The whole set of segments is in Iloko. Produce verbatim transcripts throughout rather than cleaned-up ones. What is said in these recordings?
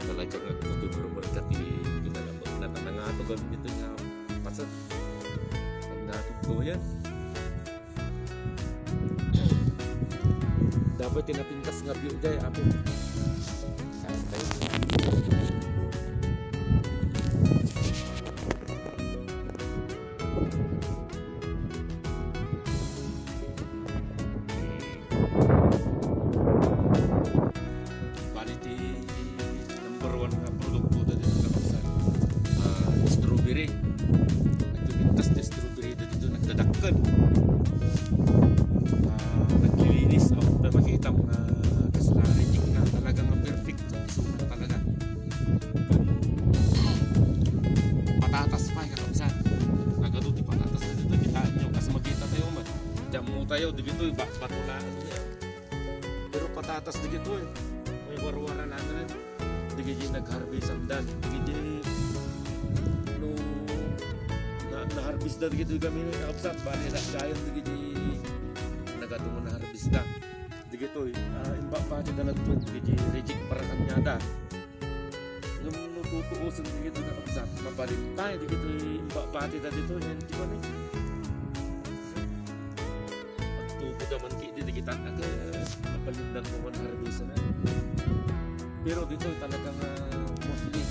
Talaga nga agkutimurmur ka ti kinalabot na, ta nangato gayam ditoy nga paset. Nangato to yan. Dapat tinapintas nga view jay, apo. Saan tayo? Bali ti number one nga produkto da dito nga baksan, ah, strawberry. Nagpipintas ti strawberry da dito, nagdadakkel. Ah, naglilinis. Awan pa makitam nga kasla reject na, talaga nga perfect. So, talaga. Patatas pa, kakabsat. Nagadu ti patatas na dito, kitaan nyo. Kas makita tayo man. Diyan mo tayo, di dito, ba, bato na, ano yan. Pero patatas di dito eh. May warwara na na. Di gidi nag-harvest ang dan. Di gidi, no, na, na-harvest na di gidi kami, kakabsat. Bali, na, gayon di gidi nagadu nga na-harvest na. Di gitoy, ah, imbabati da nagtun, di gidi reject para kanyada. Ngem no tutuosen di gitoy, kakabsat, mabalintay di gitoy imbabati da ditoy, yan, di ba, ni? Magtubo da man ki, di, di kita, aga, mabalindan mo man harvest na. Pero ditoy talaga nga mostly,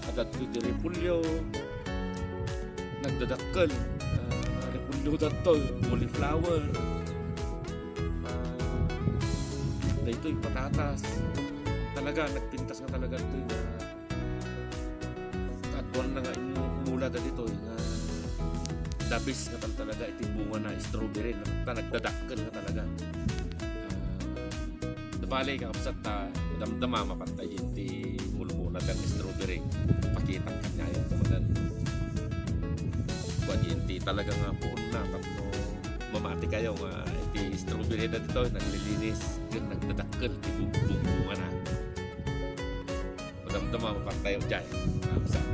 adda ditoy di repolyo, nagdadakkel, ah, repolyo dattoy, cauliflower, ah, daytoy patatas. Talaga, nagpintas nga talaga ditoy nga kaduan na nga imu-, imula da ditoy nga the best nga tal-, talaga iti bunga na strawberry, no? Ta nagdadakkel nga talaga. Ah, Bale, kakabsat, ta damdama mapantay iti mulmula ti strawberry. Pakitam kaniayo ti manen. Kuan, iti talaga nga puon na tapno mamati kayo nga iti strawberry na dito, naglilinis, ken nagdadakkel ti bug-, bunga na. Madamdama mapantay jay. Kakabsat.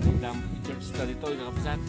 Ang dam church ta dito, kakabsat.